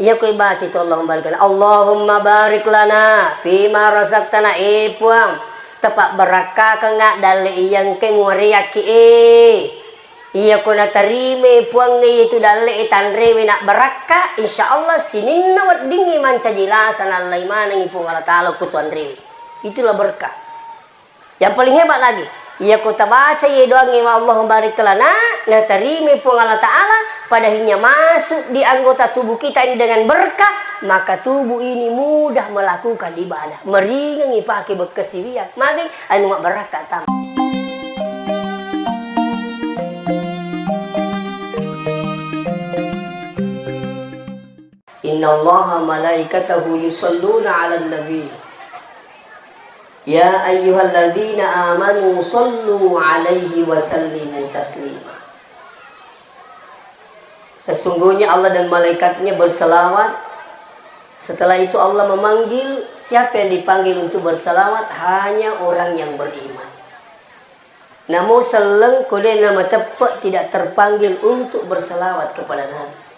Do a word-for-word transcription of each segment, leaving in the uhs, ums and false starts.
Iya ko ibaca itu Allahumma barik lana. Allahumma barik lana fima razaqtana, eh Puang, tapabbarakkakengnga dalle iya engkae muwareakki, eh. Iya ko natarimai Puangnge itu dalle e tanrewe nabbarakka, insya Allah sininna weddingngi mancaji lasa nallai manengngi Puang Allah Ta'ala ko tu anrewe. Itulah berkah. Yang paling hebat lagi, iya ko tabaca iye doangnge wa Allahumma barik lana, natarimai Puang Allah Ta'ala, padahal iya masuk di anggota tubuh kita ini dengan berkah, maka tubuh ini mudah melakukan ibadah. Meringangngi pake bekkasiwiang. Magi anu mabbarakka tama. Innallaha malaikatahu yusalluna 'alan nabi. Ya ayyuhalladzina amanu sallu 'alaihi wa sallimu taslima. Sesungguhnya Allah dan malaikatnya berselawat. Setelah itu Allah memanggil, siapa yang dipanggil untuk berselawat? Hanya orang yang beriman. Namo selleng ko de namateppe tidak terpanggil untuk berselawat kepada Nabi.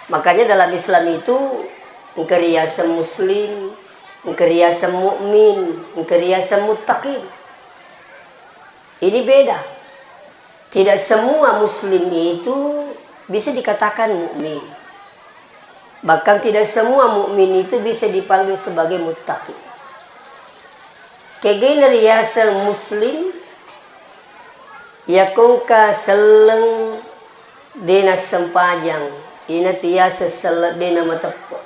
Makanya dalam Islam itu engka riaseng muslim, engka riaseng mukmin, engka riaseng muttaqin. Ini beda. Tidak semua muslim itu bisa dikatakan mukmin. Bahkan tidak semua mukmin itu bisa dipanggil sebagai muttaqin. Kegena riaseng muslim, iya ko engka selleng de nassempajang, ina tu yaseng selleng de namateppe.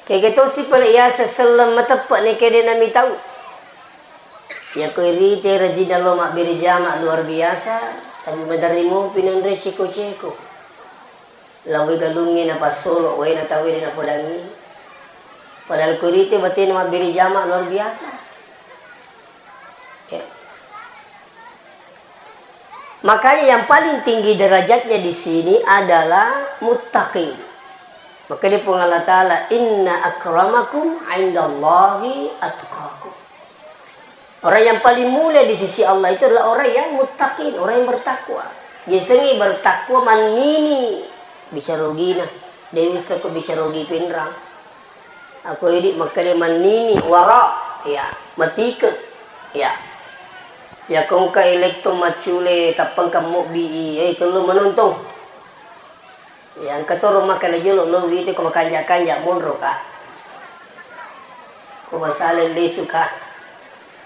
Kega tosi pale yaseng selleng mateppe neke de namitau. Iya ko irite rajinna lo mabbere jama luar biasa, tapi maderri mopi nanre ceko-ceko. Lawwe galungnge napassolo waena tauwe de napodangi. Padahal ko irite batena mabbere jama luar biasa. Ya. Makanya yang paling tinggi derajatnya di sini adalah muttaqin. Makanya Puang Allah Ta'ala, "Inna akramakum indallahi atqakum." Orang yang paling mulia di sisi Allah itu adalah orang yang muttaqin, orang yang bertakwa. Biasanya bertakwa mannini bicara gina, dewi seko bicara gi pinrang. Ako idi makkeda mannini wara, ya, matike, ya. Ya ko engka elektro maccule tappengka mobbi i, eh, tellu manontong. Ya, engka toro makkeda jolo lo wite ko makanja-kanja monro ka. Ko masale lesu ka.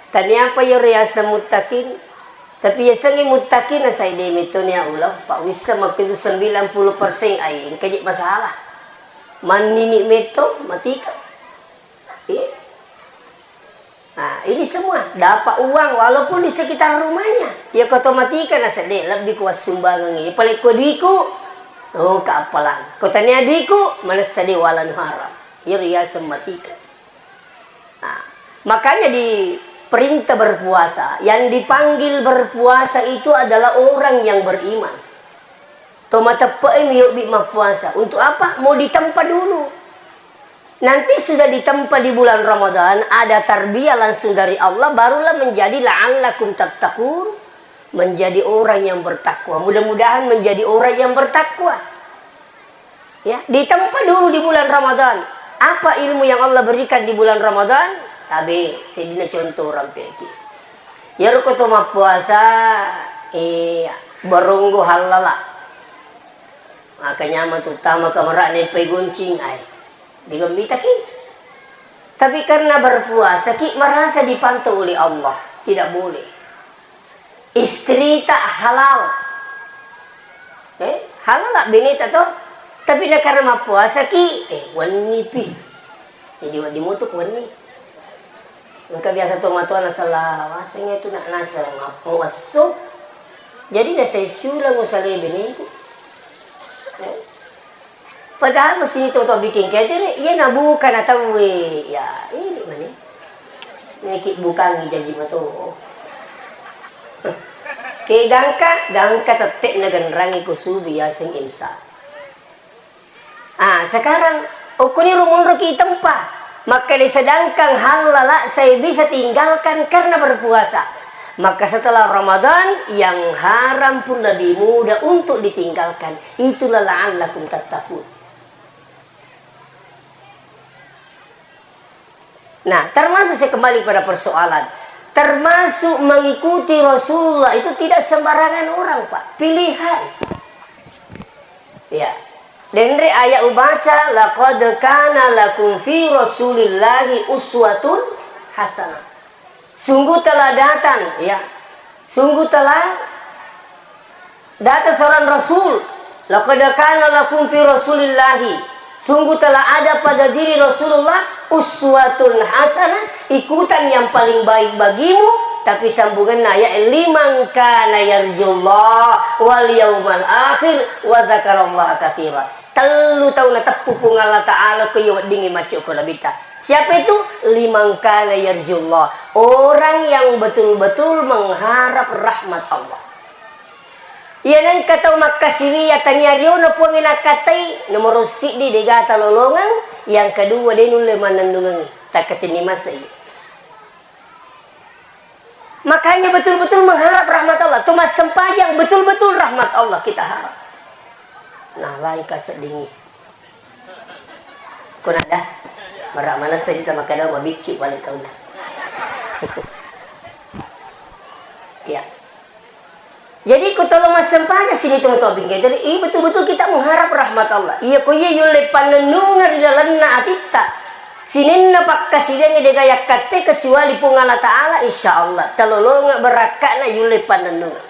Taniapa iyaro yaseng muttaqin? Tapi yasengnge muttaqin nasai de metto nia uleng, pa wisseng mappitu sembilan puluh persen ai engka je masalah. Mannini metto, matika. Iya. Nah, ini semua dapat uang walaupun di sekitar rumahnya. Ya ko to matika nasai de lebbi ku wassumbangengngi. Pale ko duiku, oh, ka appalang. Ko tania duiku, manessa de walanu haram. Iyaro yaseng matika. Nah, makanya di perintah berpuasa, yang dipanggil berpuasa itu adalah orang yang beriman. To mateppe'e mi yobbi mappuasa. Untuk apa? Mau ditempa dulu. Nanti sudah ditempa di bulan Ramadan, ada tarbiyah langsung dari Allah, barulah menjadi la'allakum tattaqun, menjadi orang yang bertakwa. Mudah-mudahan menjadi orang yang bertakwa. Ya, ditempa dulu di bulan Ramadan. Apa ilmu yang Allah berikan di bulan Ramadan? Tabe, sedina contoh rampeki. Iyaro ko to mappuasa, eh, baronggo hallala. Maka nyameng tu tama kamera nempai goncing ai. Digemmitaki. Tapi karena berpuasa ki merasa dipantau oleh Allah. Tidak boleh. Istri tak halal. Eh, halal lah bini tak to. Tapi nak karena mappuasa ki, eh, wenni pi. Jadi di mutuk wenni. Engka biasa tomatoa nasala waseng itu nak naseng mappuasu. Jadi nasai sula musale biniku. Eh. Padahal mesti itu to bikin ketere, iya nabuka na tauwe. Ya, ini mani. Neki bukangi jaji mato. Ke gangka, gangka tette na genrangi kusubi yaseng imsa. Ah, sekarang, okkoniro monroki tempa. Makkeda sedangkan hallala saya bisa tinggalkan karena berpuasa. Maka setelah Ramadan, yang haram pun lebih mudah untuk ditinggalkan. Itulah la'allakum tattaqun. Nah, termasuk saya kembali pada persoalan, termasuk mengikuti Rasulullah itu tidak sembarangan orang, Pak. Pilihan. Ya. Denre ayat ubaca, "Laqad kana lakum fi Rasulillahi uswatun hasanah." Sungguh telah datang, ya. Sungguh telah datang seorang Rasul. "Laqad kana lakum fi Rasulillahi." Sungguh telah ada pada diri Rasulullah uswatun hasanah, ikutan yang paling baik bagimu, tapi sambunganna ayat, "Liman kana yarjullah wal yaumal akhir wa dzakarallaha katsira." Tellu tau nateppu Puang Allah Ta'ala ko iya weddingngi macca ko Nabitta. Siapa itu? "Liman kana yarjullah." Orang yang betul-betul mengharap rahmat Allah. Iya nengka tau makkasiwiya tania riona Puangnge nakkatai, nomoro siddi dega talolongeng, yang kedua de nulle manennungengi, takkatenni masei. Makanya betul-betul mengharap rahmat Allah. Tuh massempajang betul-betul rahmat Allah kita harap. Nah, lain kaseddingi. Ko nada, mara manessa kita makkeda mabiccu balik tauna. Ya. Jadi ko tolo massempajang sini tong to bingkai. Jadi, iya betul-betul kita mengharap rahmat Allah. Iya ko iya yulle pannennungeng ri lalenna atitta. Sininna pakkasiwiangnge dega yakkatte kecuali Puang Allah Ta'ala, insya Allah talolongeng barakka'na yulle pannennungeng.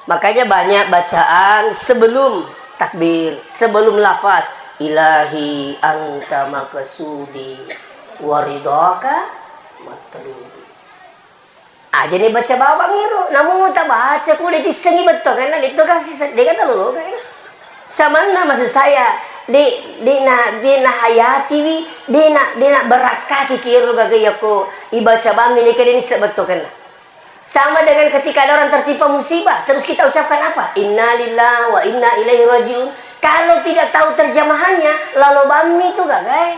Makanya banyak bacaan sebelum takbir, sebelum lafaz, "Ilahi anta maqsudi wa ridhaka matlubi." Aja ni baca bawang iro, namu tabaca ku de tissengi betto karena de to kasi de kata lolo kan. Samanna maksud saya, de de na de na hayatiwi, de na de na barakkaki kiro gaga yako ibaca bammi ni kede ni sebetto kan. Sama dengan ketika ada orang tertimpa musibah, terus kita ucapkan apa? Innalillahi wa inna ilaihi rajiun. Kalau tidak tahu terjemahannya, lalo bammi itu gagai.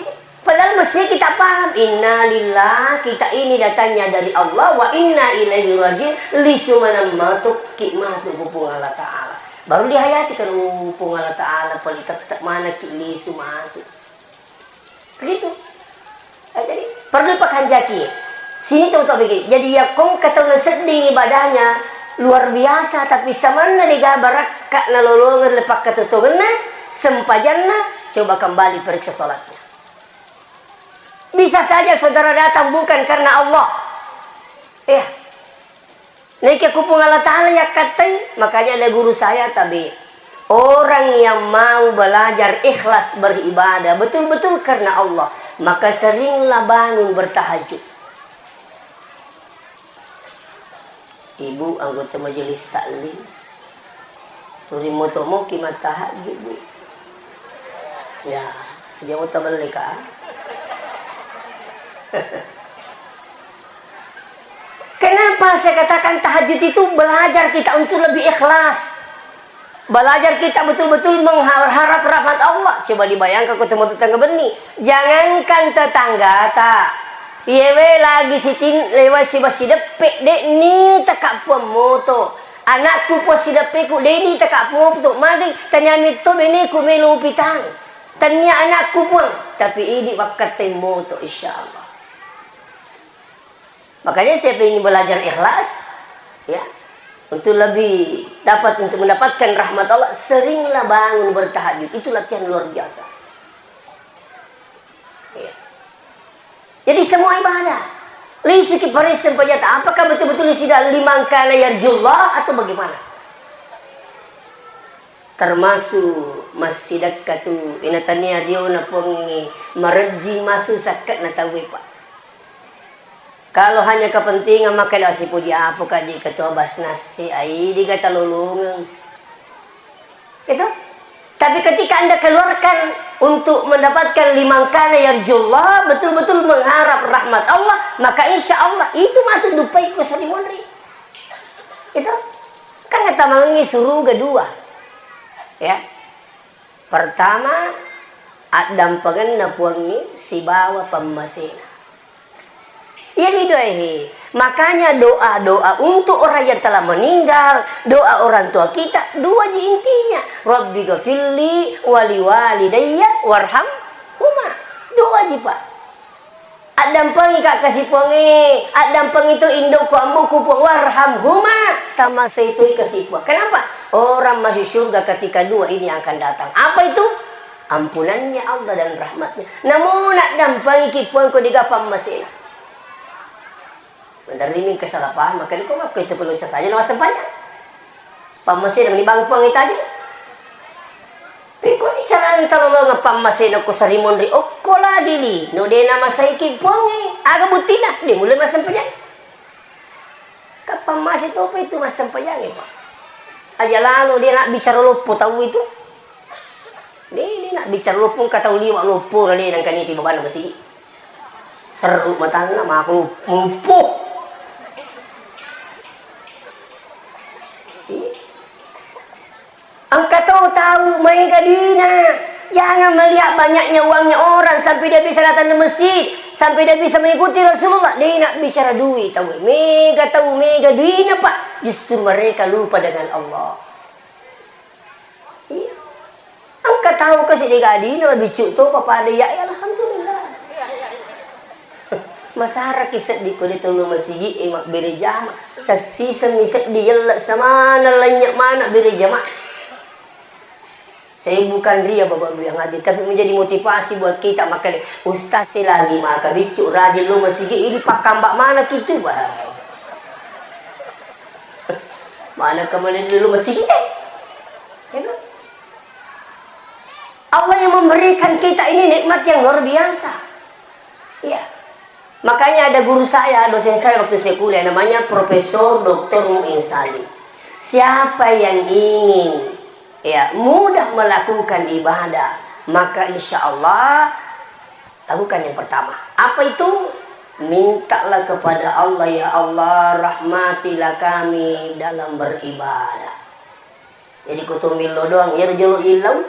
Ya, padahal mesti kita paham, innalillah, kita ini datangnya dari Allah, wa inna ilaihi rajiun, lisu maneng matu ki matu ku Puang Allah Ta'ala. Baru dihayati kan, oh, Puang Allah Ta'ala, pali tetap mana ki lisu matu. Begitu. Eh, jadi, perlu pakanjaki. Sini tong to pikir. Jadi, ya, kong katau sedding ibadahnya luar biasa, tapi samanna dega barakka nalolongeng le pakkatotongenna, sempajanna, coba kembali periksa sholatnya. Bisa saja saudara datang bukan karena Allah. Iya. Naiki ku Puang Allah Ta'ala yakkattai, makanya ada guru saya tabe, orang yang mau belajar ikhlas beribadah betul-betul karena Allah, maka seringlah bangun bertahajud. Ibu anggota majelis taklim, turi moto moki mattahajud, Bu. Ya, jangan tabelle ka. Kenapa saya katakan tahajud itu belajar kita untuk lebih ikhlas? Belajar kita betul-betul mengharap rahmat Allah. Coba dibayangkan ko teman tetangga benni. Jangankan tetangga ta. Iyewe lagi sitin lewa siba sideppe de ni teka puang moto. Anakku puang sideppeku de ni teka puang moto. Magi tanya mitto beneku melo upitang. Tanya anakku puang. Tapi idi wakkatte moto, insya Allah. Makanya siapa ingin belajar ikhlas, ya, untuk lebih dapat, untuk mendapatkan rahmat Allah, seringlah bangun bertahajud. Itu latihan luar biasa. Ya. Jadi semua ibadah. Lisiki paresseng pajata. Apakah betul-betul sida liman kana yarjullah atau bagaimana? Termasuk massidakka tu, ina tania riona Puangnge marejjing masu sakke'na tauwe, Pak. Kalau hanya kepentingan, maka dah sipuji apa ka di ketua Basnas si ai di kata lolongeng. Itu. Tapi ketika Anda keluarkan untuk mendapatkan liman kana yarjullah, betul-betul mengharap rahmat Allah, maka insya Allah itu matu dupai ku sadi monri. Itu. Kan kata mangi suruga dua. Ya. Pertama, addampengenna Puangnge sibawa pammasena. Iya mi doa, he. Makanya doa-doa untuk orang yang telah meninggal, doa orang tua kita, dua ji intinya. Rabbi ghafirli wali walidayya warhamhuma. Dua ji, Pak. Addampengika kasi Puangnge, addampengi tu indokku, amboku, Puang, warhamhuma, tamasei toi kasi Puang. Kenapa? Orang masuk surga ketika dua ini yang akan datang. Apa itu? Ampunannya Allah dan rahmatnya. Namu naddampengiki Puang ko dega pammasena. Menderimi kesalahpaham, maka ko makko itu perlu saja nawa sempajang. Pammasena mani bang Puang tadi. Pekko ni carana talolongeng pammasena ko sarimunri okko lagi lino de namaseiki Puangnge. Aga buttina? De mulle massempajang. Ka pammase topa itu massempajangnge, Pak. Aja lalo de nabbicara loppo tau itu. De, de nabbicara loppo, engka tau liwa loppo na de nangkaniti babanna masigi. Serru matanna mako loppo. Iya. Engka to tau maega duina. Jangan melihat banyaknya uangnya orang sampai dia bisa datang ke masjid, sampai dia bisa mengikuti Rasulullah. Dia nak bicara duit tau. Mega tau, mega duina, Pak. Justru mereka lupa dengan Allah. Iya. Engka tau kasi de gadina lebih cuk to pada ya, ya alhamdulillah. Masaraki seddi ko de tollo masigi e mabbere jama. Tassiseng mi seddi yelle semana lennye mana bere jama. Saya bukan ria Bapak Ibu yang hadir, tapi menjadi motivasi buat kita. Maka ustaz saya lagi maka biccu rajin lo masigi ini pakamba mana kitu, Pak. Mana kemarin dulu masigi deh. Ya kan? Allah yang memberikan kita ini nikmat yang luar biasa. Iya. Makanya ada guru saya, dosen saya waktu saya kuliah, namanya Profesor Doktor Muin Salim. Siapa yang ingin, ya, mudah melakukan ibadah, maka insya Allah lakukan yang pertama. Apa itu? Mintalah kepada Allah, "Ya Allah, rahmatilah kami dalam beribadah." Jadi ko to millau doang, iyaro jolo illau,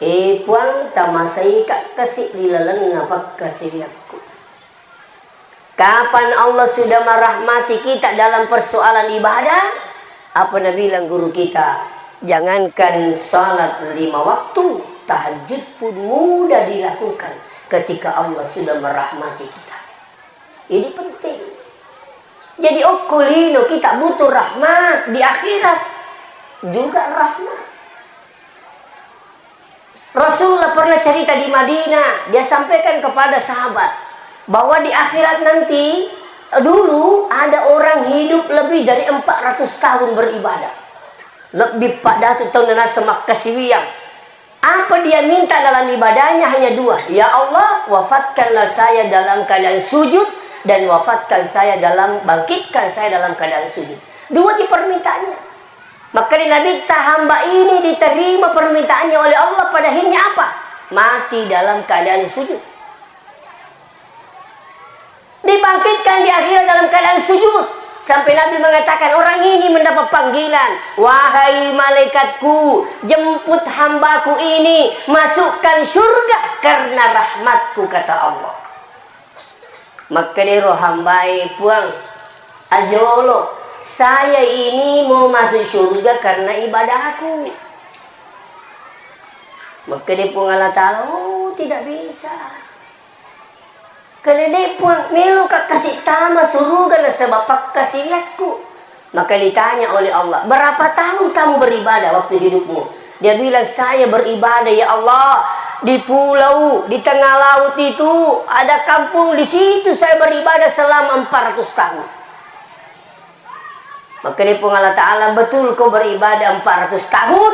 "Eh Puang, tamasaika kasi ri lalenna pakkasiwiakku." Kapan Allah sudah merahmati kita dalam persoalan ibadah? Apa nabilang guru kita? Jangankan salat lima waktu, tahajud pun mudah dilakukan ketika Allah sudah merahmati kita. Ini penting. Jadi okko lino kita butuh rahmat di akhirat juga rahmat. Rasulullah pernah cerita di Madinah, dia sampaikan kepada sahabat bahwa di akhirat nanti, dulu ada orang hidup lebih dari empat ratus tahun beribadah. Lebih pada tu tahun nasa makkasiwiang. Apa dia minta dalam ibadahnya hanya dua, "Ya Allah, wafatkanlah saya dalam keadaan sujud dan wafatkan saya dalam, bangkitkan saya dalam keadaan sujud." Dua di permintaannya. Maka di Nabi, hamba ini diterima permintaannya oleh Allah pada akhirnya apa? Mati dalam keadaan sujud. Dibangkitkan di akhirat dalam keadaan sujud. Sampai Nabi mengatakan, "Orang ini mendapat panggilan, 'Wahai malaikatku, jemput hambaku ini, masukkan surga karena rahmatku,' kata Allah." Makkedero hambae, "Puang, ajolo, saya ini mau masuk surga karena ibadahku." Makkede Puang Allah Ta'ala, "Oh, tidak bisa. Kene de Puang, meloka kasi tama suruga nasaba pakkasiwiakku." Maka ditanya oleh Allah, "Berapa tahun kamu beribadah waktu hidupmu?" Dia bilang, "Saya beribadah, ya Allah, di pulau, di tengah laut itu, ada kampung di situ saya beribadah selama empat ratus tahun." Maka dia Puang Allah Ta'ala, "Betul kau beribadah empat ratus tahun,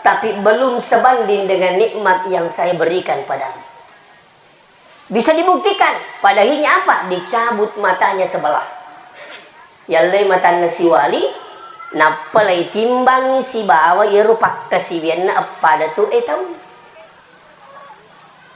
tapi belum sebanding dengan nikmat yang saya berikan padamu." Bisa dibuktikan, pada akhirnya apa? Dicabut matanya sebelah. Yallai matanna siwali, nappa laitimbangi sibawa iyaro pakkasiwianna eppada tu e tau.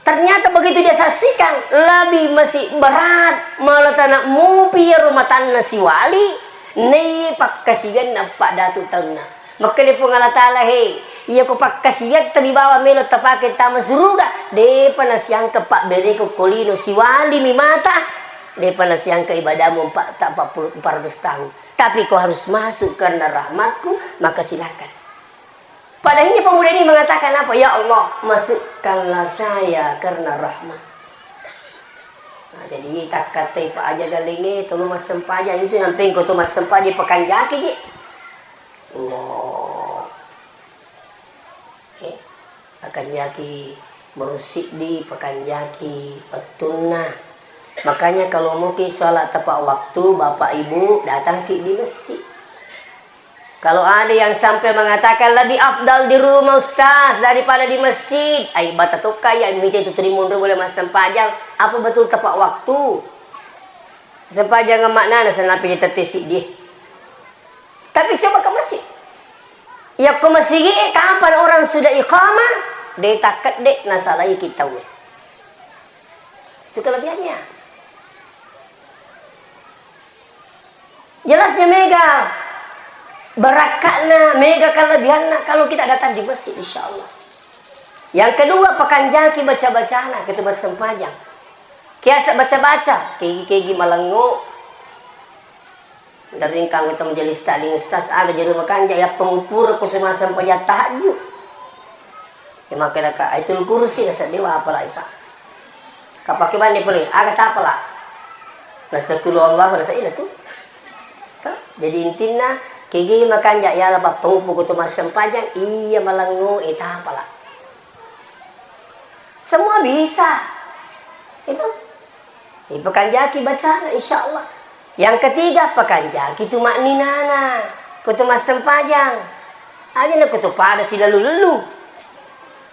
Ternyata begitu dia saksikan, lebih masih berat, malah tana mupi iyaro matanna siwali, naiye pakkasiwianna eppa datu taunna. Makkeda Puang Allah Ta'ala, "He, iyako pakkasiwiatta mi bawang melo tapake tama suruga, depa nasiangka pabbereko ko lino, siwalimi mata." Depa nasiangka ibadahmu empat, tak empat puluh, empat ratus tahun. Tapi kau harus masuk karena rahmatku, maka silakan. Padahal ini pemuda ini mengatakan apa? "Ya Allah, masukkanlah saya karena rahmat." Nah, jadi takkatai pa aja galengnge, tolo massempajang itu, nampengko to massempajang, pakanjaki je. Allah. Eh, pakanjaki merusiddi, pakanjaki pettunna. Makanya kalau muki sholat tepat waktu, Bapak Ibu, datangki di masjid. Kalau ada yang sampai mengatakan lebih afdal di rumah ustaz daripada di masjid, ai bata tokka ya mita itu trimunri boleh massempajang. Apa betul tepat waktu? Sempajang maknana senapi di tette siddi. Tapi coba ke masjid. Yakko masigi e, kapan orang sudah iqamah, de takkedde nasalaiki tauwe. Itu kelebihannya. Jelasnya mega barakka'na, mega kelebihanna kalau kita datang di masjid, insya Allah. Yang kedua, pakanjaki baca-bacana, ketu massempajang. Kiasa baca-baca, kegi-kegi malengo. Dari kami to majelis taklim ustaz, aga jero makanja, ya pengumpul ko semasa sempajang tahajud. Ya, makkedaka, Ayatul Kursi, nasedding wapalai, Pak. Kapake banne pole, aga tapala. Nasa kulu Allah, nasa ina tu. Toh? Jadi intinna, kegi makanja, ya, lapang pengupu kutu massempajang, iya malengo, eh, tapala. Semua bisa. Itu. Ipakanjaki bacana, insya Allah. Yang ketiga, pakanjaki tumakninana. Kutu massempajang. Aja na kutu pada silalu-lelu.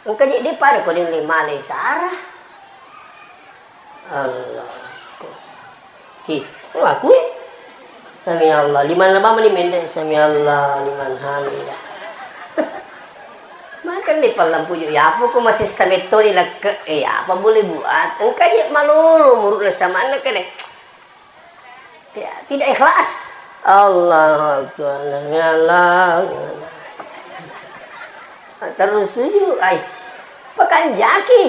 Engka je de pada ko de male sara. Allah. Hi, aku e. Sami Allah. Liman laba mani mende. Sami Allah liman hamidah. Makan de pallampu ju. Ya apa ko masih sametto ni lekke. Eh, apa boleh buat? Engka je malolo muruk samanna kene. Ya, tidak ikhlas. Allahu Akbar. Ya Allah. Terus sujud, ai. Pakanjaki.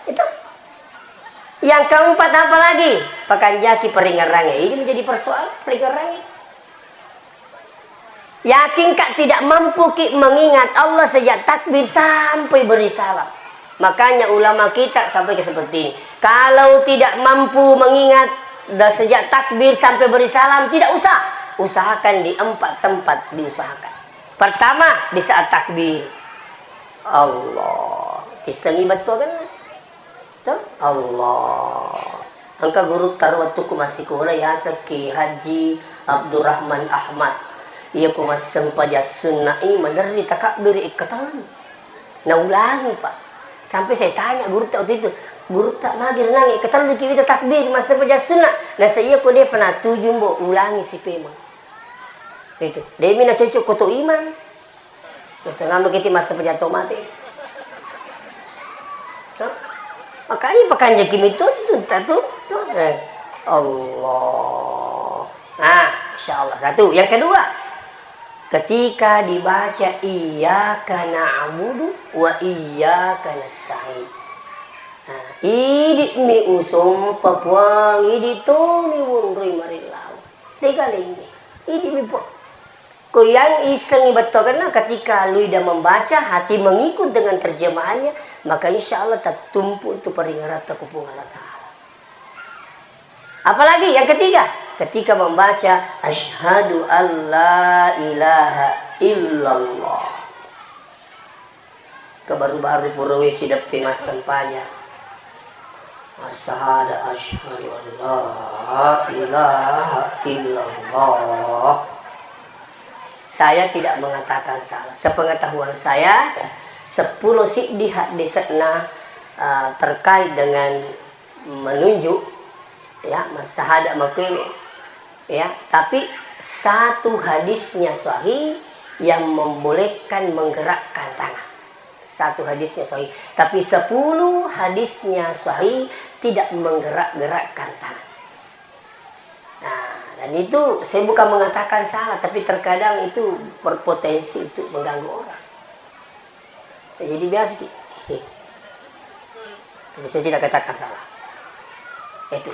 Itu. Yang keempat apa lagi? Pakanjaki paringerrange. Ini menjadi persoalan paringerrange. Yakin ka tidak mampu ki mengingat Allah sejak takbir sampai beri salam. Makanya ulama kita sampaikan seperti ini. Kalau tidak mampu mengingat da-, sejak takbir sampai beri salam, tidak usah. Usahakan di empat tempat diusahakan. Pertama, di saat takbir. Allah. Tissengi bettuanna. To? Allah. Engka gurutta ro wettukku massikola yaseng Ki Haji Abdurrahman Ahmad. Iya ko massempajang sunna i maderri takabbiri ikkatellu. Naulangi, Pak. Sampai saya tanya gurutta waktu itu, "Gurutta, magi renang ikkatellu ki wita takbir massempajang sunna?" Nasa iya ko de pernah tuju, Mbo, ulangi si pemeng. Itu. Demi na cocok ko to imang. Biasa nganu kita masa pejato mati. Tuh. Makanya pakanjaki mitu tu, tu, tu. Eh. Allah. Nah, insya Allah. Satu. Yang kedua, ketika dibaca iyyaka na'budu wa iyyaka nasta'in. Nah, idi mi usompa Puang, idi tomi wonroi marillau. Degalengi. Idi mi Puang. Ko yang isengi bettuanna ketika lidah membaca, hati mengikut dengan terjemahannya, maka insya Allah tattumpu tu paringeratta ku Puang Allah Ta'ala. Apalagi yang ketiga, ketika membaca, "Asyhadu alla ilaha illallah." Kebaru-baru pura we sideppe massempajang. Assahada asyhadu an la ilaha illallah. Saya tidak mengatakan salah. Sepengetahuan saya, seppulo siddi haddese'na, eh, terkait dengan menunjuk, ya, massahada makkue, ya, tapi satu hadisnya sahih yang membolehkan menggerakkan tangan. Satu hadisnya sahih, tapi sepuluh hadisnya sahih tidak menggerak-gerakkan tangan. Nah, dan itu saya bukan mengatakan salah, tapi terkadang itu berpotensi untuk mengganggu orang. Jadi biasa ki. Tapi saya tidak katakan salah. Itu.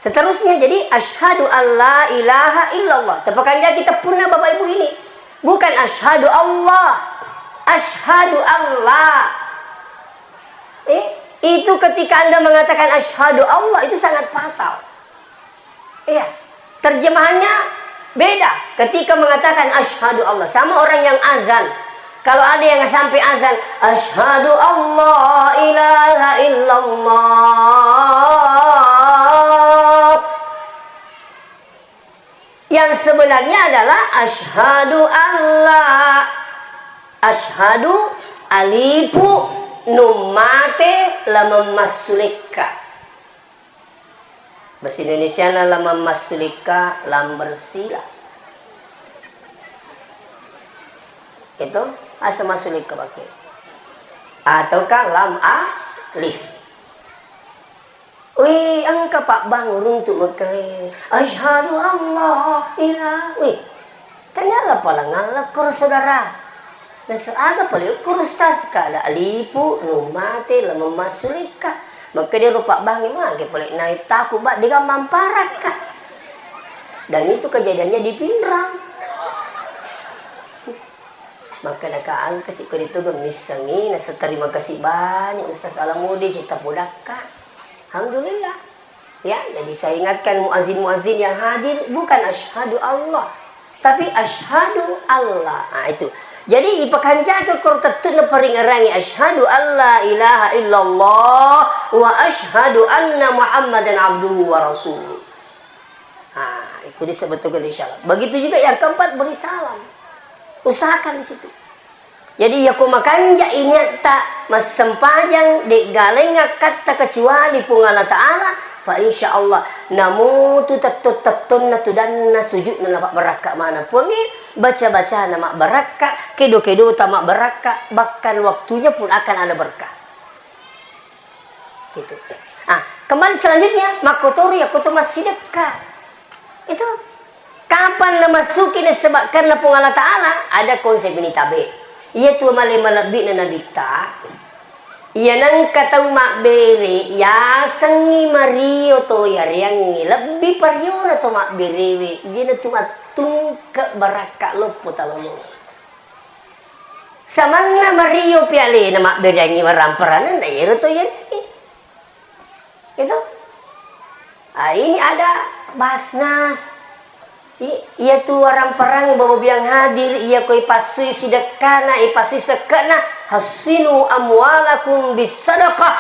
Seterusnya, jadi, asyhadu alla ilaha illallah. Tapakanjaki teppunna, Bapak Ibu, ini. Bukan asyhadu Allah. Asyhadu alla. Eh, itu ketika Anda mengatakan asyhadu Allah, itu sangat fatal. Iya. Terjemahannya beda ketika mengatakan asyhadu Allah. Sama orang yang azan. Kalau ada yang sampai azan, "Asyhadu alla ilaha illallah." Yang sebenarnya adalah asyhadu alla. Asyhadu alifu nun mate lameng massulekka. Bahasa Indonesiana lameng massulekka, lam bersila. Itu asa massulekka pakai. Ataukah lam alif. Wih, engka pabbang uruntu mekkae. Asyhadu alla ila. Wih, tanyala palangang lakkoro saudara. Nasa aga pale ukkoro ustaz, kada alifu nun mate lameng massulekka. Maka dia rupa bangi mage pale naik taku ba diga mamparakka. Dan itu kejadiannya di Pinrang. Maka naka angka si kodi tu missengi nasa terima kasih banyak Ustaz Alamudi cita podakka. Alhamdulillah. Ya, jadi saya ingatkan muazin-muazin yang hadir, bukan asyhadu Allah, tapi asyhadu alla. Nah, itu. Jadi, ipakanjaka koro tettunna paringerangi asyhadu alla ilaha illallah wa asyhadu anna Muhammadan abduhu wa rasuluh. Nah, itu disebut juga insya Allah. Begitu juga yang keempat, beri salam. Usahakan di situ. Jadi, iyako makanja' iniatta massempajang, de'galengnga akkatta kecuali Puang Allah Ta'ala, fa insya Allah, namutu tettong-tettonna tudanna sujudna napabbarakka maneng Puangnge, baca-bacana mabbarakka, kedo-kedota mabbarakka, bahkan waktunya pun akan ada berkah. Gitu. Ah, kembali selanjutnya, makkotori yakko to massidekka. Itu. Kapan namassuki nasebakkanna Puang Allah Ta'ala? Ada konsep ini tabe. Iya tu male malebbi'na nabitta. Iya nengka tau mabbere, yasengngi mario to yareangngi, lebbi pariona to mabberewe, iyana tu mattungke barakka loppo talolong. Samanna mario pi alena mabbereangngi waramperanna, na iyaro to yareangngi. Itu. Ah, ini ada Basnas. I-, iya tu waramperangngi Bapak Biang hadir, iya ko ipassui sidekkana, ipassui sekke'na, hassinu amwalakum bisadaqah.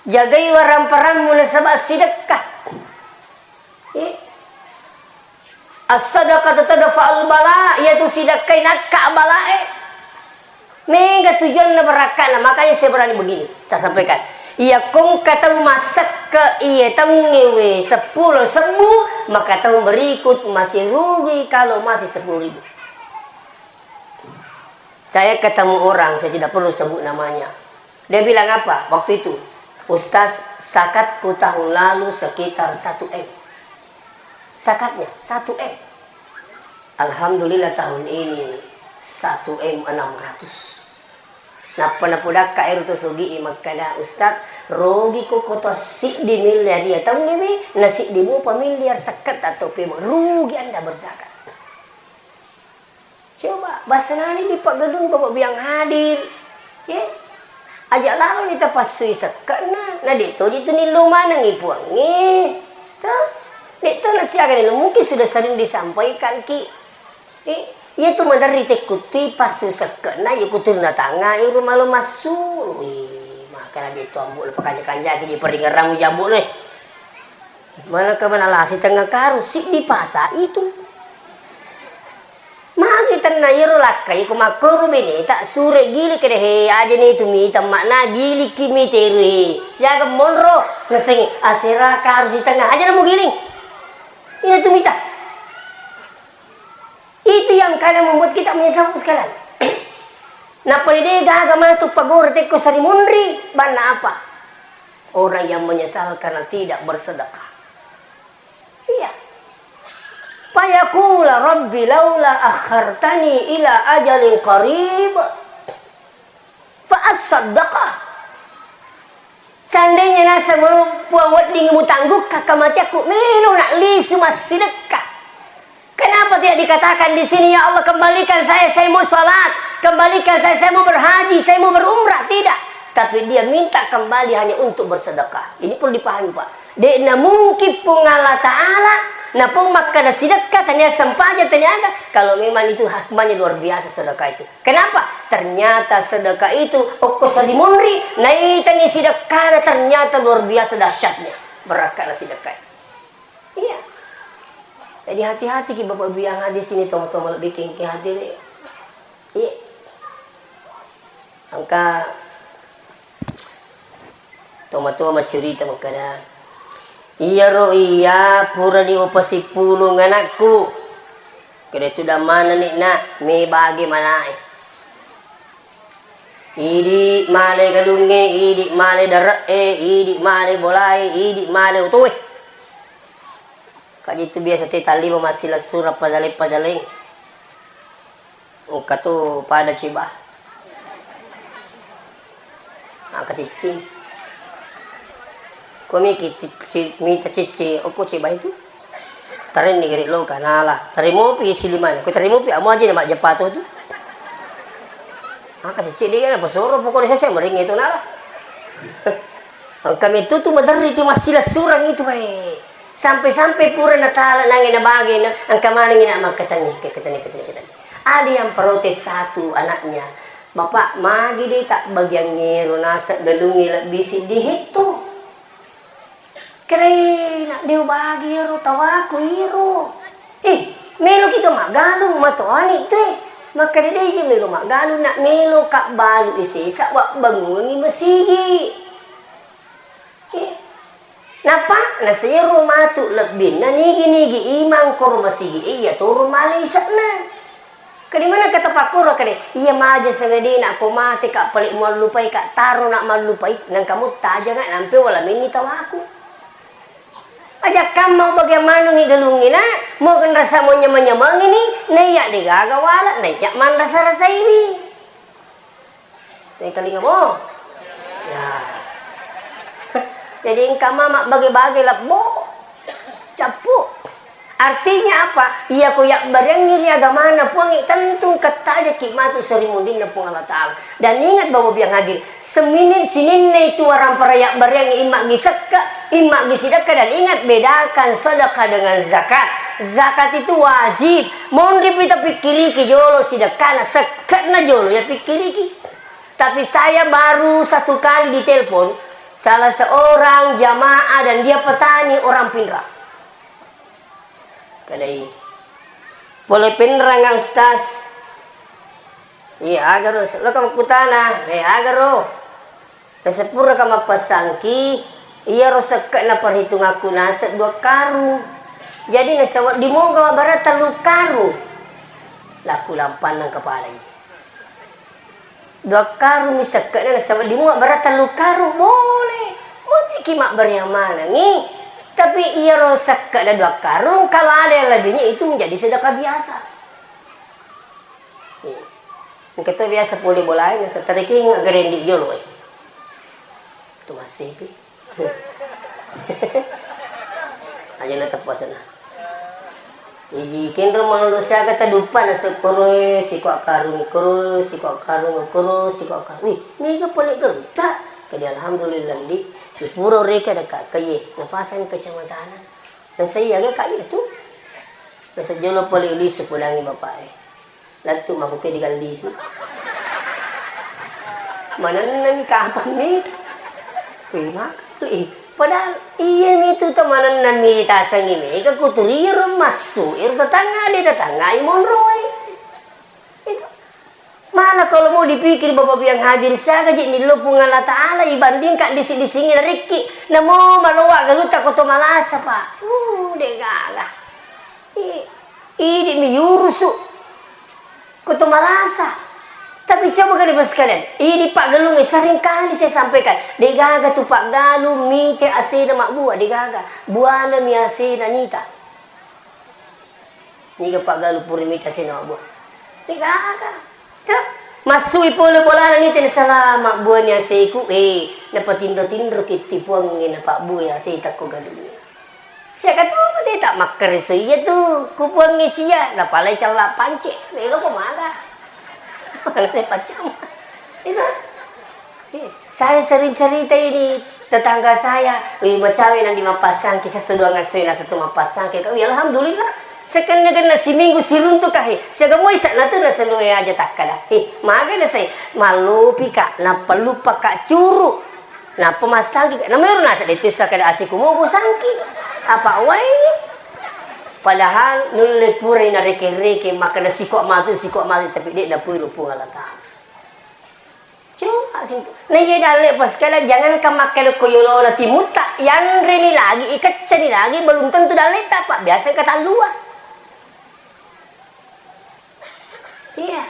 Jagai waramperammu nasaba sidekka. Eh? As-sadaqatu tadfa'ul bala, iyatu sidekkai nakka balae. Mega tujuanna barakka'na, makanya saya berani begini, saya sampaikan. Iya kongka tau massekke, iya taungngewe seppulo sebbu, maka tahun berikut masih rugi kalau masih sepuluh ribu. Saya ketemu orang, saya tidak perlu sebut namanya. Dia bilang apa waktu itu? "Ustaz, zakatku tahun lalu sekitar satu M." Zakatnya satu M. Alhamdulillah tahun ini satu M enam ratus. Nappa napodakka ero to sogi i makkada, "Ustaz, rugi ko koto siddi miliar iya taungngewe, na siddi mupa miliar sekketta to pemeng, rugi Anda berzakat." Coba, basenani di paggalung Bapak Biang hadir. Ye? Aja lalo ni tapassui sekke'na, na de' toji tu nillo manengi Puangnge. Toh? De' to nasiaga nillo, mungkin sudah sering disampaikan ki. Eh, iya tu maderri tekkuttui passu sekke'na, iya kutu na tangnga, iro malo massu. Wih, makana de' to ambo' le pakanja-kanjaki di paringerang jambu le. Mana ke mana lasi tengah karung, siddi pasa itu. Magi tenna iyaro lakkai ko makkoro beneta sure gilik kede he, aja ni tu mita makna gilikki mita ero he. Siaga monro ngaseng asera karu si tengah, aja na mugiling. Ina tu mita. Itu yang kadang membuat kita menyesal sekalian. Nappa de gaga matu pagore tekko sari munri, banna apa? Orang yang menyesal karena tidak bersedekah. Iya. Fayaqula rabbi laula akhartani ila ajalin qarib fa asaddaqa. Seandainya naseng mo Puang wedding mutanggukka kematianku, melo nak lisu massidekka. Kenapa tidak dikatakan di sini, "Ya Allah, kembalikan saya, saya mau sholat, kembalikan saya, saya mau berhaji, saya mau berumrah"? Tidak. Tapi dia minta kembali hanya untuk bersedekah. Ini perlu dipahami, Pak. De'na mungkin Puang Allah Ta'ala napau makkeda sidekka, tania sempajang, tania aga, kalau memang itu hikmahnya luar biasa sedekah itu. Kenapa? Ternyata sedekah itu okko salimonri, naitani sidekkana, ternyata luar biasa dahsyatnya barakka'na sidekka. Iya. Jadi hati-hati ki Bapak Ibu yang hadir sini, toma-toma lebbi kengke hadir. Iya. Engka tomatoa maccurita makkeda, "Iyaro iya purani upasippulung anakku." Kede tudang manenni na, mebage manae. Idi male galungnge, idi male dare'e, idi male bolae, idi male otoe. Kajitu biasa te tallima massilessureng padale-padaleng. Engka tu pada ciba. Engka ciccing. Komi ki ci-, ci-, mita ciccing, okko ciba itu. Tarenni gere loka nala. Tarimopi silimana. Ko tarimopi amo aja na majjappato tu. Engka ciccing dia na pasoro pokoknya saya meringe itu nala. Engka metu tu maderri tu massilessureng itu bae. Sampai-sampai pura natala nange nabage na engka manengi na makkatenni, kekkatenni, kekkatenni, kekkatenni. Ada yang protes satu anaknya, "Bapak, magi de tak bagiang ngero naseng galungnge lebbi siddi hetto?" Kerai nak de ubagi ero tawaku iro. Eh, melo kita maggalung matoani tu eh. Makkeda de je melo maggalung nak melo ka balu isesa wabbangungi masigi. Eh, nappa nasero matu lebbinna nigi-nigi imang koro masigi iya toro male ise'na. Kedi mana kata pakkoro kede, iya maja sengedina ko mate ka pale muallupai ka taro nak mallupai nangka muttajanga nampe wala menni tawaku. Aja kamma bage manungi galungina, mo kan rasa mo nyamang-nyamangi ni, naiya degaga wala, naiya manrasa-rasai ni. Tengkalinga mo. Ya. Jadi engka mama bage-bage lebbo. Cappu. Artinya apa? Iya ko yabbarengngi ri agamana Puangnge, tentu engka tajaki matu seri munrinna Puang Allah Ta'ala. Dan ingat Bapak Ibu yang hadir, seminin sininna itu warampara yabbarengngi imma gi sekka, imma gi sidekka, dan ingat bedakan sedekah dengan zakat. Zakat itu wajib. Monri pi tapikkiriki jolo sidekkana, sekke'na jolo ya pikkiriki. Tapi saya baru satu kali ditelepon salah seorang jamaah dan dia petani orang Pinrang. Kadai, "Pole Pinrang, Ustaz?" "Iya, agaro." "Loka makkutana." "Eh, agaro." "Nasepuraka mappasangki, iyaro sekke'na perhitungakku naseng dua karung. Jadi nasawedding moga barang tellu karung." Laku lampannang kepalai. Dua karung mi sekke'na nasawedding mua barang tellu karung, boleh. Mutiki mabbariang manengi. Tapi iyaro sekke'na dua karung, kalau ada yang lebihnya itu menjadi sedekah biasa. Iya. Engka to biasa pole bolae, naseng tarekeng agarendi jolo e. Tu massepi. Aja na teppa sana. Iji kenro manurut siaga taduppa naseng koro sikua karung, koro sikua karung, koro sikua karung. Wih, mega pole geruta. Jadi alhamdulillah di, di pura reka deka kaye, napasang kecamatan. Naseng iya ga kak itu. Naseng jolo pole lisu pudangi bapak e. Lettu makuke digallisu. Manenneng kapang mita. Kui makali. Padahal iya mitu to manenneng mita sangi mega kuturi ro massu ero tetangga de tetangga i monroi. Itu. Mana kalau mau dipikir Bapak Ibu yang hadir, siaga je millo Puang Allah Ta'ala ibandingkan disi-disingi rikki. Namo maloa galuta koto malasa, Pak. Uh, de gaga. I-, idi mi yurusu. Koto malasa. Tapi coba kali Bapak sekalian, idi paggalung sering kali saya sampaikan. De gaga tu paggalung mite asena mabbua, de gaga. Buana mi asena nita. Niga paggalu pura mita sena mabbua. Niga aga. Cak, massui pole bolana ni tena salama buani aseku. Eh, Napatinro-tinro kitti Puangnge, napabbuya seta ko galungnge. Siaga to mate ta makkareso iya tu ku Puangnge cia, napalai cella pance, melo ko maga. Mana saya pacam. Itu. Eh, saya sering cerita ini tetangga saya, eh, macawe nang di mappasangki, saya sudah ngasih nasa tu mappasangki. Kau, ya alhamdulillah. Sekenna-kenna siminggu siruntu kahe, siaga moi sa natu nasenue aja takkada. Eh, maga na sai, mallupi ka, nappa luppa ka curu. Nappa massangki, namero nasa de tessa kada asiku mobo sangki. Apa wae? Padahal nulle purai nareke-reke, makkada siko matu, siko matu, tapi de napui lu Puang Allah Ta'ala. Coba sih. Nah, iya dalle pas kala jangan ka makkada ko yolona timutta, yanreni lagi, ikeccani lagi, belum tentu dalle ta, Pak. Biasa katallua. Iya.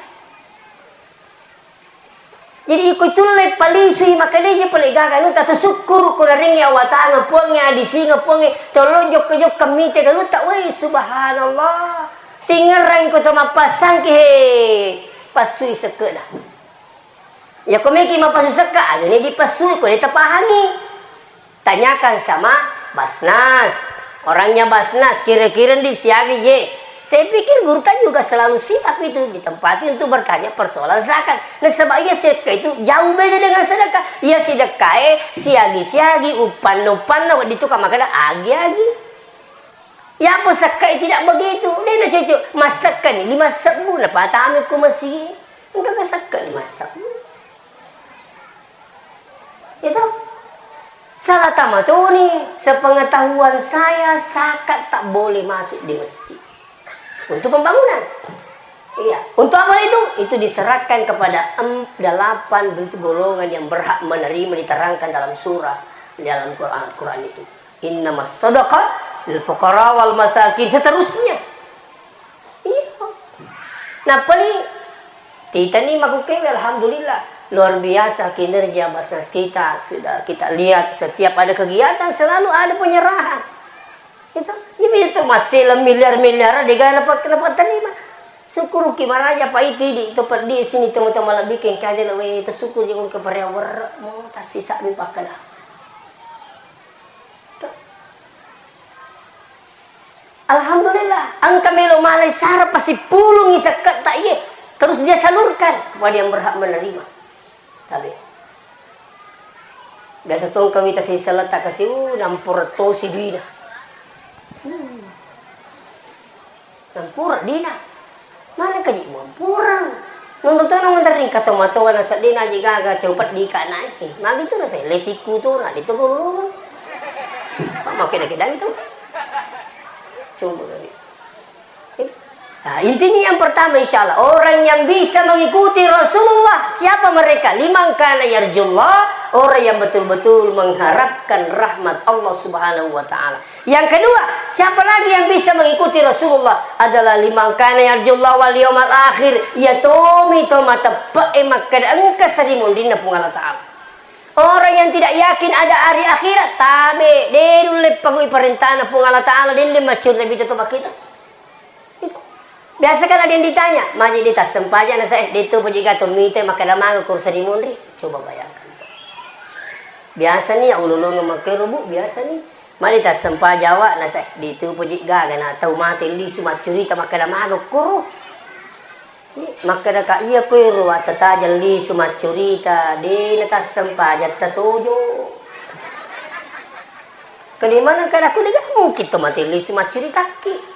Jadi iko tulle palisui, makanya je pale gaga anu tatu sukkuru ko narengi awatanga Puangnge, adisinga Puangnge, tolong jokka-jokka mite galutta. Woi, subhanallah. Tingerang ko to mappasangki he. Passui sekkeda. Ya ko meki mappasu sekka, aja ne dipassui ko de tapahangi. Tanyakan sama Basnas. Orangnya Basnas, kira-kira di siaga ye. Saya pikir guru ta juga selalu siap itu ditempati untuk bertanya persoalan zakat. Nasaba iya sedekah itu jauh beda dengan sedekah. Iya sedekah e siagi-siagi, upanna-upanna, wedding tu ka makkada agi-agi. Iya pun sedekah tidak begitu. Dena cucu, masakkan lima sebbu, napatami ku masigi. Engka ka sedekah lima sebbu. Itu salah tama toni. Sepengetahuan saya, zakat tak boleh masuk di masjid untuk pembangunan. Iya, untuk apa itu? Itu diserahkan kepada em, delapan begitu golongan yang berhak menerima, diterangkan dalam surah, di dalam Quran, Quran itu. Innamas sadaqah lil fuqara wal masakin, seterusnya. Iya. Nah, paling titani makukewe, alhamdulillah. Luar biasa kinerja Basnas kita, sudah kita lihat setiap ada kegiatan selalu ada penyerahan. Itu, jadi itu masih miliar-miliar dega dapat dapat terima. Syukur ki maraja pa itu di itu peddi sini temu-temu lebih ke kaja lewe itu syukur jangan ke pariawer mau tasisa mi pakada. Alhamdulillah, engka melo malai sara pasipulungi sekketta iye, terus dia salurkan kepada yang berhak menerima. Tapi biasa tongkang wita sisaletta kasi, uh, nampura tosi duina. Hmm. Nampura dina. Mana kaji mampurang. Nuntu tona menterring kato matoa na seddena aji gaga copet di ka naik. Magi tu na saya lesiku tu na di tu guru. Pak mau kena kedang tu. Coba kali. Nah, intinya yang pertama, insya Allah, orang yang bisa mengikuti Rasulullah, siapa mereka? Liman kana yarjullah, orang yang betul-betul mengharapkan rahmat Allah Subhanahu wa Ta'ala. Yang kedua, siapa lagi yang bisa mengikuti Rasulullah? Adalah liman kana yarjullah wal yaumal akhir. Iya tomi to mateppe'e makkeda engka sarimunrinna Puang Allah Ta'ala. Orang yang tidak yakin ada hari akhirat, tabe, de nulle pagui parentana Puang Allah Ta'ala, dende maccurita bita to makkeda. Itu. Biasa kan ada yang ditanya, maji de tassempajang na saya, de tu paji gato mite makkeda maga kursa di munri. Coba bayangkan. Biasa nih ya ululung makkero bu, biasa nih. Mani tassempajang awak na saya, de tu paji gaga na tau mate lisu maccurita makkeda maga kuru. Makkeda ka iya koero wattatajang lisu maccurita, de na tassempajang tasojo. Kedi mana kada ku dega mungkin to mate lisu maccuritaki.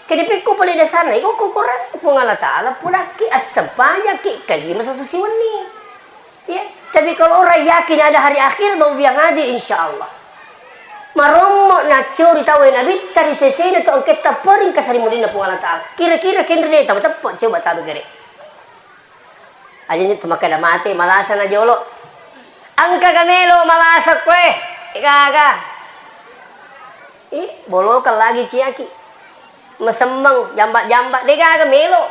Kede pekko pole dasarna, iko ko Quran, Puang Allah Ta'ala pudakki, assempajakki, kalima sasusi wenni. Ya, tapi kalau orang yakin ada hari akhir, mau biang aja, insya Allah. Marommo naccori tau e nabitta ri sesena tu engketta pori engka sarimunrinna Puang Allah Ta'ala. Kira-kira kenre de tau teppo, coba tabe gere. Aja ni tu makkeda mate, malasa na jolo. Engka ga melo malasa koe? Gaga. Ih, bolokeng lagi ciaki. Mesemmeng, jamba-jamba, de gaga melo.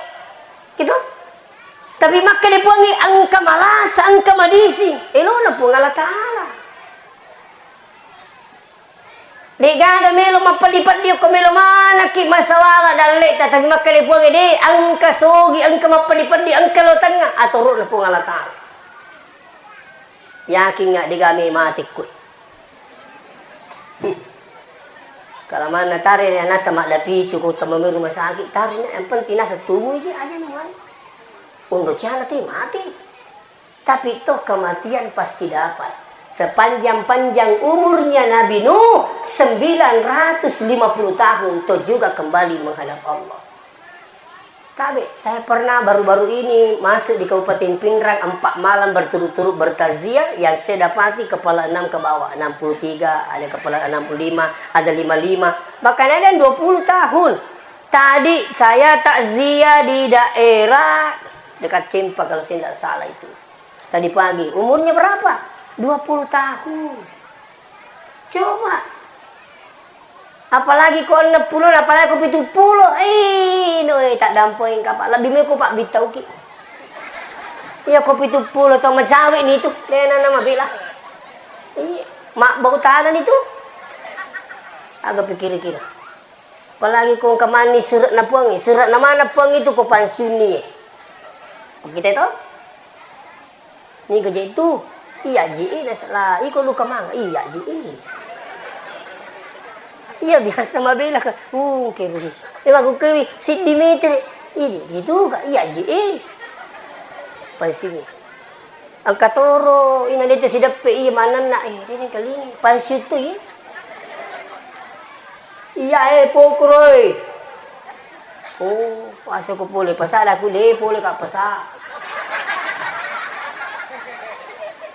Gitu. Tapi makkeda Puangnge engka malasa, engka madising. Elona Puang Allah Ta'ala. De gaga melo mappedi-pedi, okko melo manakki masawala dalleta, tapi makkeda Puangnge de, engka sogi, engka mappedi-pedi, engka lo tengnga, atoro'na Puang Allah Ta'ala. Yakin nggak degame mate kue? Kalau mana tare nasa maddapicu ko tamamu rumah sakit, tare yang penting nasa tumu je aja nuan. Undo ciana te mate. Tapi toh kematian pasti dapat. Sepanjang-panjang umurnya Nabi Nuh, sembilan ratus lima puluh tahun, toh juga kembali menghadap Allah. Tabe, saya pernah baru-baru ini masuk di Kabupaten Pinrang, empat malam berturut-turut bertakziah, yang saya dapati kepala enam ke bawah, enam puluh tiga, ada kepala enam puluh lima, ada lima lima, bahkan ada yang dua puluh tahun. Tadi saya takziah di daerah dekat Cempa kalau saya tidak salah itu. Tadi pagi, umurnya berapa? Dua puluh tahun. Coba. Apalagi ko enneng pulo, apalagi ko pitu pulo. Eh, no, eh, tak dampeng kapal. Lebih meko Pak Bitauki. Iya, ko pitu pulo to macawe ni tu. Dena nama bela. Iya, mak bau tanah itu. Agak pikir-pikir. Apalagi ko engka manni surat na Puang, surat na mana Puang itu ko pensiun ni. Kita itu? Niga je itu? Iya ji e, nasala iko luka manga. Iya ji e. Iya biasa mabela ka. Uh, keru. E, aku kewi siddi meter. Ini gitu ka. Iya ji e. Pasti ni. Engka toro ina dete sideppe iya manenna e. Ini kali ini. Pasti tu iya. Iya e, pokro e. Oh, asa ko pole pasa, daku de pole ka pasa.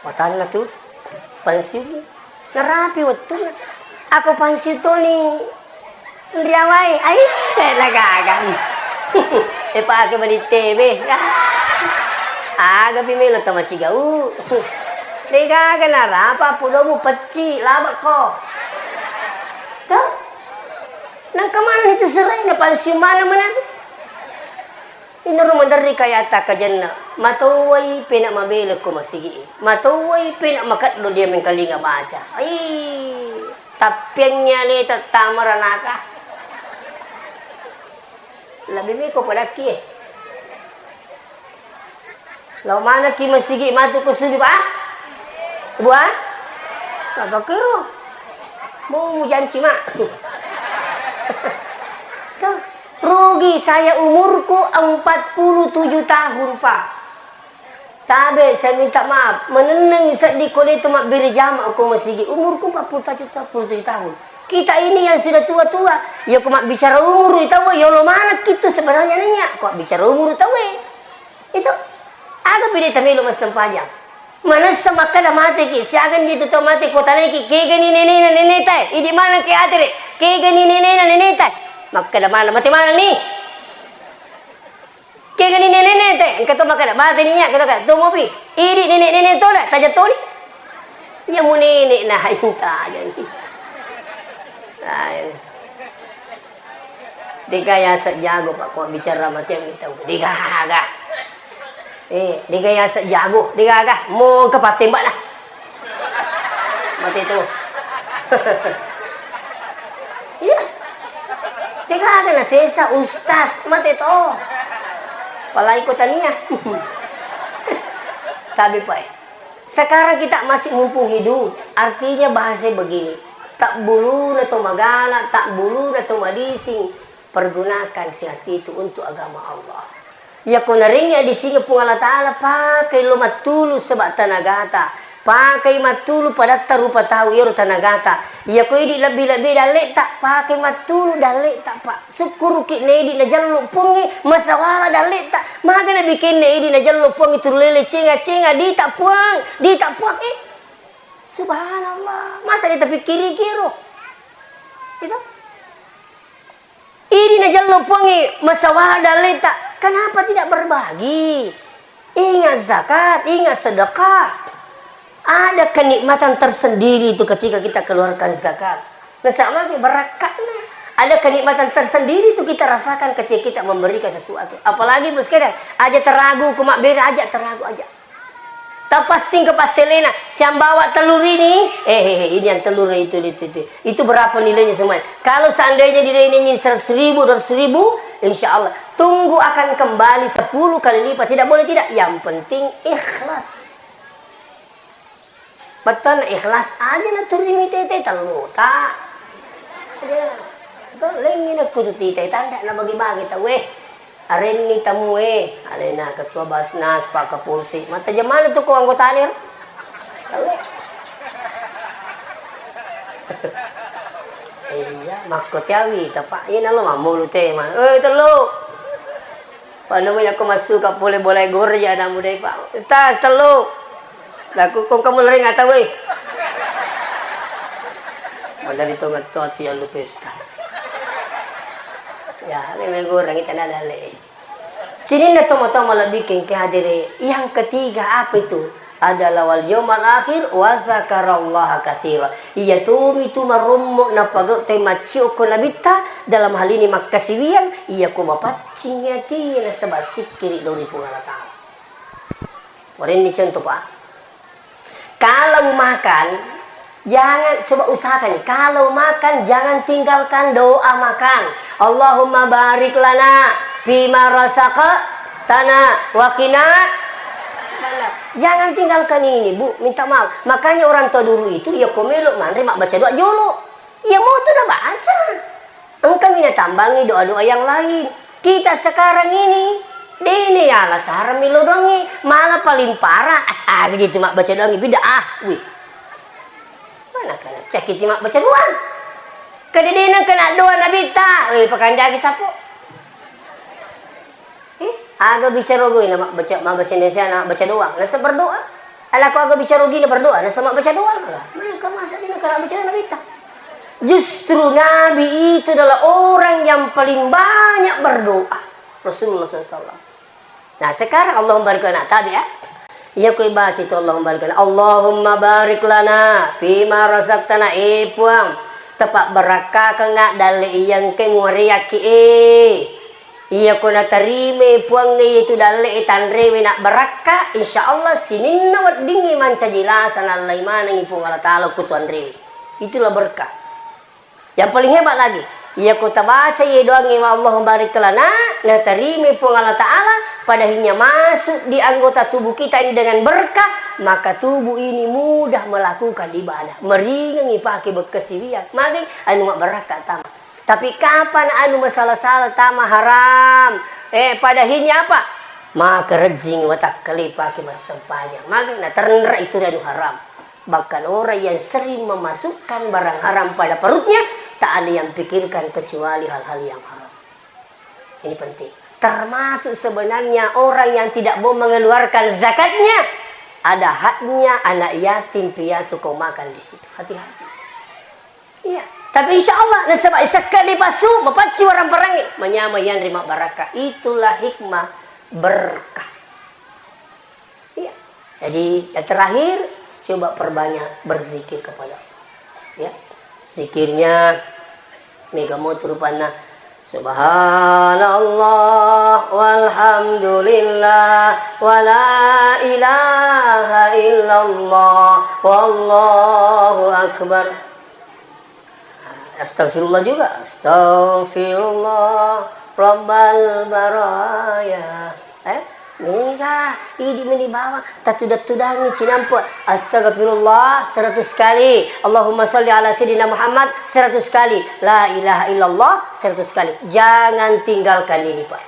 Watanna tu pensiun. Narapi wettunna. Ako pensiun toni riawai. Ai, na gaga. E pake mani tebe. Aga pi melo tama cigau. De gaga narapa pudomu pecci labako. Tuh. Nangka maneng itu serai na pensiun mana mana tu. Inaro maderri kaya atta kajenna, matowai pena mabela ko masigi e, matowai pena makeddo dia mengkalinga baca. Ai, tappiangngi aleta tamaranaka. Lebih miko padakki e. Lao manaki masigi matu ko suju, Pak? Buah? Apa kero? Mau mujanci, Mak? Tuh, rugi saya umurku empat puluh tujuh tahun, Pak. Tabe, saya minta maaf, menenneng seddi ko de tu mabbere jama ko masigi. Umurku empat puluh tujuh, empat puluh tujuh tahun. Kita ini yang sudah tua-tua, ya ko mabbicara umur itu, ya lo mana kita sebenarnya nanya, ko bicara umur tahu e. Itu, aga pi de tamelo massempajang. Manessa makkeda mateki, siagang dia tu tau mate ko taneki, kegani nenena neneta, idi maneng ke atere, kegani nenena neneta. Makkeda mana, mate maneng ni. Kegani nenena te, engka to makkeda, mate ni nya, kata kata, to mopi. Idi nene nene tona, taja toni. Nya mu nene na inta aja ni. Ai. Dega yaseng jago, Pak, ko bicara mate yang kita. Dega aga. Eh, dega yaseng jago, dega aga. Mo ke patembak dah. Mate to. Iya. Dega aga na sesa ustaz, mate to. Palai ko tania. Tapi, Pak, eh. Sekarang kita masih mumpung hidup, artinya bahasa begini, tabbuluna to magala, tabbuluna to madising, pergunakan sehat itu untuk agama Allah. Yako narengngi adisingeng Puang Allah Ta'ala, pakai lo mattulu sebab tanagata, pakai mattulu padatta rupa tau iyaro tanagata. Yako idi lebbi-lebbi dalleta, pakai mattulu dalleta, Pak. Sukkuruki na idi najello Puangnge masawala dalleta. Maga nabikenna idi najello Puangnge turulele cenga-cenga, dita Puang, dita Puang. Eh, subhanallah, masa ditapikkiriki ero? Gitu. Idi najello Puangnge masawala dalleta. Kenapa tidak berbagi? Ingat zakat, ingat sedekah. Ada kenikmatan tersendiri itu ketika kita keluarkan zakat. Nasaba magi barakka'na. Ada kenikmatan tersendiri itu kita rasakan ketika kita memberikan sesuatu. Apalagi bu sekalian, aja teragu, ku mabbere aja teragu aja. Tapassing ke passelena, siambawa telur ini, eh, eh, eh, ini yang telur itu, itu, itu. Itu berapa nilainya semuanya? Kalau seandainya nilainya ini seratus ribu, dua ratus ribu, insya Allah. Tunggu akan kembali sepuluh kali lipat. Tidak boleh tidak. Yang penting ikhlas. Bettuanna ikhlas aja na turimi tete tellu ta. Aja. To lengi na kutu tite tanda na bagi-bagi tau eh. Arenni tamue, alena ketua Basnas, Pak Kapolsek. Mata jemana tu ko anggota lir? Tellu. Iya, makko tiawi, tepak. Iya nalo mamulu te, ma. Eh, tellu. Panu yakko massuka pole bola goreng ja anak muda, Pak. Ustaz, tellu. Laku kong kamu lering atau weh? Padahal itu ngetot ya lupa Ustaz. Ya, ini goreng itu nada le. Sininna tomatoa malebbi kengke hadere. Yang ketiga apa itu? Adalah wal yaumal akhir wa zakarallaha katsira. Iya tomi tu marommo napagau te maccio ko nabitta dalam hal ini makkasiwiang, iya ko mapaccing ati nasaba sikkiri lao ri Puang Allah Taala. Warenni contoh, Pak. Kalau makan, jangan, coba usahakan nih, kalau makan jangan tinggalkan doa makan. Allahumma barik lana fima razaqtana wa qina. Jangan tinggalkan ini, Bu, minta maaf. Makanya orang tua dulu itu, ya ko melo manre mabbaca doa jolo. Iya motu nabaca. Engkami natambangi doa-doa yang lain. Kita sekarang ini, dene yala sarang milodongi, malah paling parah. Ah, gitu mabbaca doangi bid'ah. Wih. Mana kana cakiti mabbaca doang. Kededena kena doa nabitta. Wih, pakanjaki sapo. Eh, aga bicara goi na mabbaca, mabbaca Indonesia na mabbaca doang. Nasa berdoa. Alako aga bicara goi na berdoa, nasa mabbaca doang. Alah, mana kau masa dina kena baca nabitta? Justru Nabi itu adalah orang yang paling banyak berdoa. Rasulullah sallallahu alaihi wasallam. Nah, sekarang Allahumma barik lana, tabe ya. Iya ko ibaca itu Allahumma barik lana. Allahumma barik lana fima razaqtana, eh Puang, tepak barakkakengnga dalle iyangke muariaki eh. Iya ko natarime Puangnge iyatu dalle'e tanrewe nabbarakka, insya Allah sininna weddingnge mancaji lasa nallai manengngi Puang Allah Taala ko tu anrewe. Itulah berkah. Yang paling hebat lagi, iya ko tabaca iye doangnge wa Allahumma barik lana, natarime Puang Allah Taala, pada akhirnya masuk di anggota tubuh kita ini dengan berkah, maka tubuh ini mudah melakukan ibadah. Meringangi pake bekkasiwiang. Magi anu mabbarakka tama. Tapi kapan anu masala-sala tama haram? Eh, pada akhirnya apa? Maka rejjing watakkalipaki massempajang. Maka natenre itu anu haram. Bahkan orang yang sering memasukkan barang haram pada perutnya, tak ada yang pikirkan kecuali hal-hal yang haram. Ini penting. Termasuk sebenarnya orang yang tidak mau mengeluarkan zakatnya, ada haknya anak yatim piatu kau makan di situ. Hati-hati. Iya. Tapi insya Allah, nasaba sekka dipasu, mapacci warang parangi. Manyama yanri mabbarakka. Itulah hikmah berkah. Iya. Jadi, yang terakhir, coba perbanyak berzikir kepada Allah. Ya. Zikirnya, mega motu rupanna, Subhanallah, walhamdulillah, wala ilaha illallah, wallahu akbar. Astagfirullah juga. Astagfirullah, Rabbal baraya. Eh? Mega, idi meni bawang. Tatuda-tudangi cinampe. Astagfirullah seratus kali. Allahumma sholli ala Sayyidina Muhammad seratus kali. La ilaha illallah seratus kali. Jangan tinggalkan ini, Pak.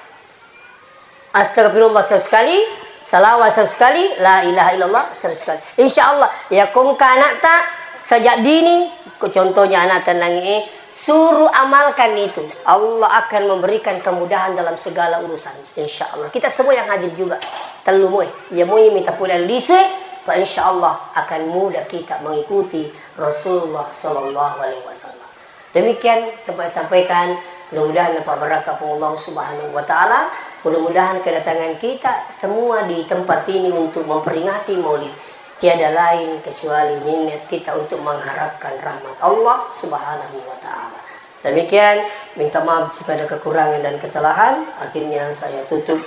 Astagfirullah seratus kali, salawat seratus kali, la ilaha illallah seratus kali. Insya Allah, ya kongka anakta sejak dini, ko contohnya anak tenang eh, suruh amalkan itu. Allah akan memberikan kemudahan dalam segala urusan. Insya Allah. Kita semua yang hadir juga. Tellu moe, ya moe minta pulang lise, Pak, insya Allah akan mudah kita mengikuti Rasulullah sallallahu alaihi wasallam. Demikian sempat sampaikan, mudah-mudahan dapat berkah pun Allah Subhanahu wa Ta'ala. Mudah-mudahan kedatangan kita semua di tempat ini untuk memperingati Maulid tiada lain kecuali niat kita untuk mengharapkan rahmat Allah Subhanahu wa Ta'ala. Demikian, minta maaf jika ada kekurangan dan kesalahan. Akhirnya saya tutup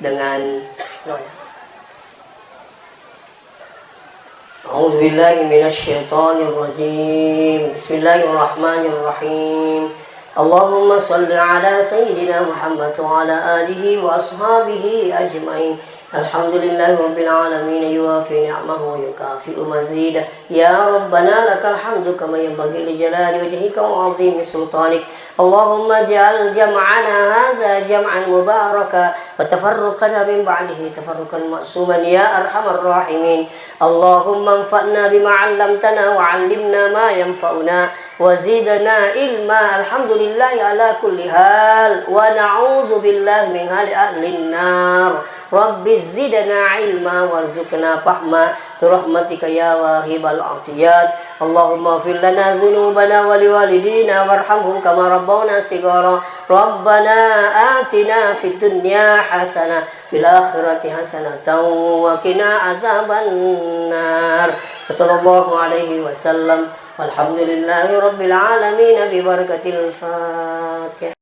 dengan doa. أعوذ بالله من الشيطان الرجيم. بسم الله الرحمن الرحيم. اللهم صل على سيدنا محمد وعلى آله وأصحابه أجمعين. الحمد لله رب العالمين، يوافي نعمه ويكافئ مزيده. يا ربنا لك الحمد كما ينبغي لجلال وجهك وعظيم سلطانك. اللهم اجعل جمعنا هذا جمعا مباركا وتفرقنا من بعده تفرقا معصوما يا أرحم الراحمين. اللهم انفعنا بما علمتنا وعلمنا ما ينفعنا وزدنا علما. الحمد لله على كل حال، ونعوذ بالله من حال أهل النار. رب زدنا علما وارزقنا فهما برحمتك يا واهب العطيات. اللهم اغفر لنا ذنوبنا ولوالدينا وارحمهم كما ربونا صغارا. ربنا آتنا في الدنيا حسنة في الآخرة حسنة وقنا عذاب النار. وصلى الله عليه وسلم. والحمد لله رب العالمين ببركة الفاتحة.